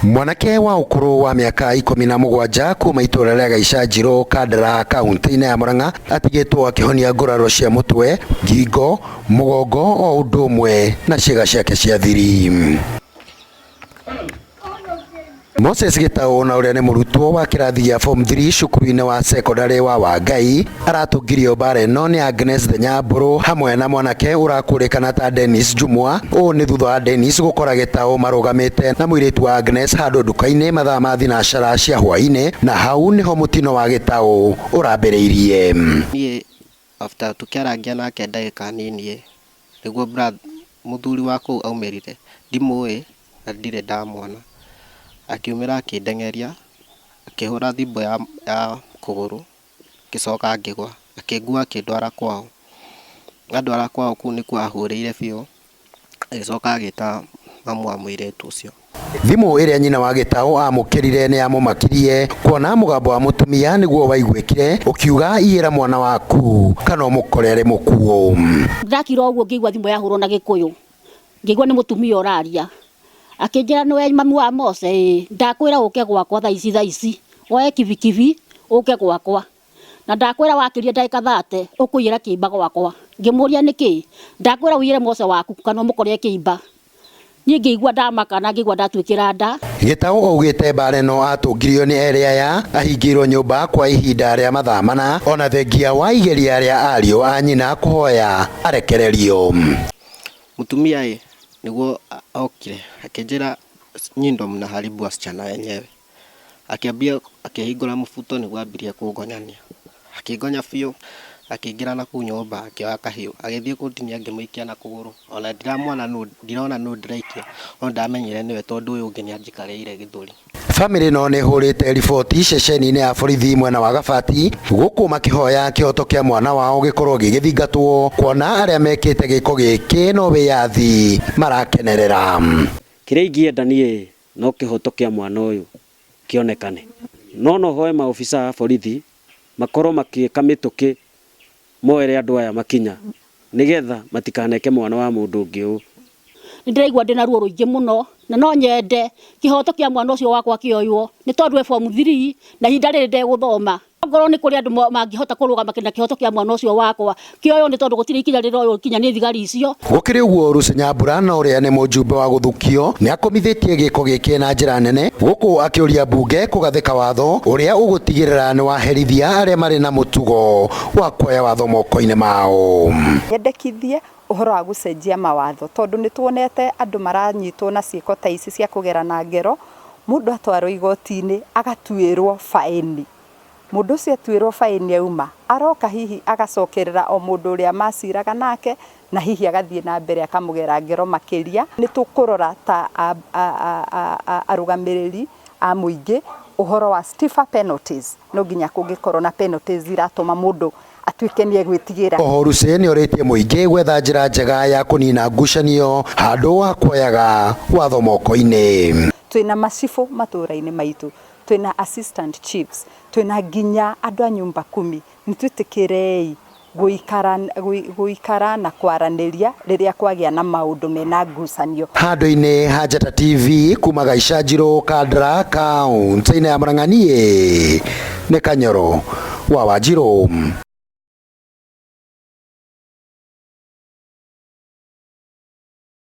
Mwanake wa ũkũrũ wa mĩaka 17 kuma itũra rĩa Gaicanjirũ, Kandara, kaunti-inĩ ya Murang'a atigĩtwo akĩhonia nguraro cia mũtwe, ngingo, mũgongo o ũndũ ũmwe na ciĩga ciake cia thiri. Moses Gĩtaũ na ũrĩa nĩ mũrutwo wa kĩrathi gĩa form 3 cukuru-inĩ wa cekondarĩ wa Wangai aratũngirio mbara ĩno nĩ Agnes Nyambũrũ hamwe na mwanake ũrakũrĩkana ta Dennis Jumwa. Ũũ nĩ thutha wa Dennis gũkora Gĩtaũ marũgamĩte na mũirĩtu wa Agnes handũ nduka-inĩ mathaa ma thinacara cia hwaĩ-inĩ, na hau nĩho mũtino wa Gĩtaũ ũrambĩrĩirie. Niĩ after tũkĩarangia nake ndagĩka nini ĩ, nĩguo mũthuri wa kũu aumĩrire, ndimũĩ na ndirĩ ndamwona, akiumĩra akĩndeng'eria, akĩhũra thimbo ya kũgũrũ, ngĩcoka ngĩgwa, akĩngua akĩndwara kwao, andwara kwao kũu nĩkuo ahũrĩire biũ, agĩcoka agĩta mamu wa mũirĩtu ũcio. Thimũ ĩrĩa nyina wa Gĩtaũ amũkĩrire nĩ yamũmakirie kuona mũgambo wa mũtumia nĩguo waiguĩkire ũkiuga iyĩra mwana waku kana ũmũkore arĩ mũkuũ. Ndakira ũguo ngĩigua thimũ yahũrwo na Gĩkũyũ, ngĩigua nĩ mũtumia ũraria, akĩnjĩra nĩwe mami wa Mose ĩĩ, ndakwĩra ũke gwakwa thaa ici thaa ici, woe kibikibi ũke gwakwa, na ndakwĩra wakĩria ndagĩka 30 ũkũiyĩra kĩimba gwakwa. Ngĩmũria nĩkĩ, ndakwĩra ũiyĩre Mose waku kana ũmũkore kĩimba. Niĩ ngĩigua ndamaka na ngĩigua ndatuĩkĩra nda. Gĩtaũ augĩte mbara ĩno atũngirio nĩ erĩ aya ahingĩirwo nyũmba kwa ihinda rĩa mathaa 4 ona thengia wa igeria rĩa ariũ a nyina kũhoya arekererio. Mũtumia ĩ nĩguo okire akĩnjĩra nyinyi ndo mnaharibu wasichana wenyewe, akĩambia akĩhingũra mũbuto nĩguo ambirie kũngonyania, akĩngonya biũ akĩingĩra na kũu nyũmba akĩoya kahiũ agĩthiĩ kũndinia ngĩmũikia na kũgũrũ, ona ndiramwona nũ, ndirona nũ ndĩraikia, no ndamenyire nĩwe tondũ ũyũ ũngĩ nĩanjikarĩire gĩthũri. Bamĩrĩ ĩno nĩ ĩhũrĩte riboti ceceni-inĩ ya borithi mwena wa Gabati gũkũ makĩhoya kĩhoto kĩa mwana wao gĩkorwo gĩgĩthingatwo kuona arĩa mekĩte gĩko gĩkĩ no wĩyathi marakenerera. Kĩrĩa ingĩenda niĩ no kĩhoto kĩa mwana ũyũ kĩonekane, no no hoe maobithaa a borithi makorwo makĩka mĩtũkĩ moere andũ aya makinya nĩgetha matikaneke mwana wa mũndũ ũngĩ ũũ. Nĩ ndĩraigua ndĩna ruo rũingĩ mũno na no nyende kĩhoto kĩa mwana ũcio wakwa kĩoywo nĩ tondũ e form 3 na ihinda rĩrĩ ndegũthoma. Ongorwo nĩ kũrĩ andũ mangĩhota kũrũgama na kĩhoto kĩa mwana ũcio wakwa kĩoywo nĩ tondũ gũtirĩ ikinya rĩroywo kinya nĩ thigari icio. Gũkĩrĩ ũguo Lucy Nyambura na ũrĩa nĩ mũjumbe wa gũthukio nĩ akomithĩtie gĩko gĩkĩ na njĩra nene gũkũ akĩũria mbunge kũgathĩka watho ũrĩa ũgũtigĩrĩra nĩ waherithia arĩa marĩ na mũtugo wa kuoya watho moko-inĩ mao. Nyendekithie ũhoro wa gũcenjia mawatho tondũ nĩ tuonete andũ maranyitwo na ciĩko ta ici cia kũgerana ngero, mũndũ atwarwo igoti-inĩ agatuĩrwo baĩni, mũndũ ũcio atuĩrwo baĩni auma, aroka hihi agacokerera o mũndũ ũrĩa maciraga nake na hihi agathiĩ na mbere akamũgera ngero makĩria. Nĩ tũkũrora ta arũgamĩrĩri a mũingĩ ũhoro wa stiffer penalties, no nginya kũngĩkorwo na penalties iratũma mũndũ atuĩke nĩ egwĩtigĩra. Oho Lucy nĩ orĩtie mũingĩ gwetha njĩra njega ya kũnina ngucanio handũ ha kuoyaga watho moko-inĩ. Twĩna macibũ matũra-inĩ maitũ, twĩna assistant chiefs, twĩna nginya andũ a nyumba kumi, nĩ twĩtĩkĩrei gũikara na kwaranĩria rĩrĩa kwagĩa na maũndũ mena ngucanio. Handũ-inĩ ha Njata TV kuma Gaicanjirũ, Kandara, kaunti-inĩ ya Murang'a, niĩ nĩ Kanyoro wa Wanjirũ.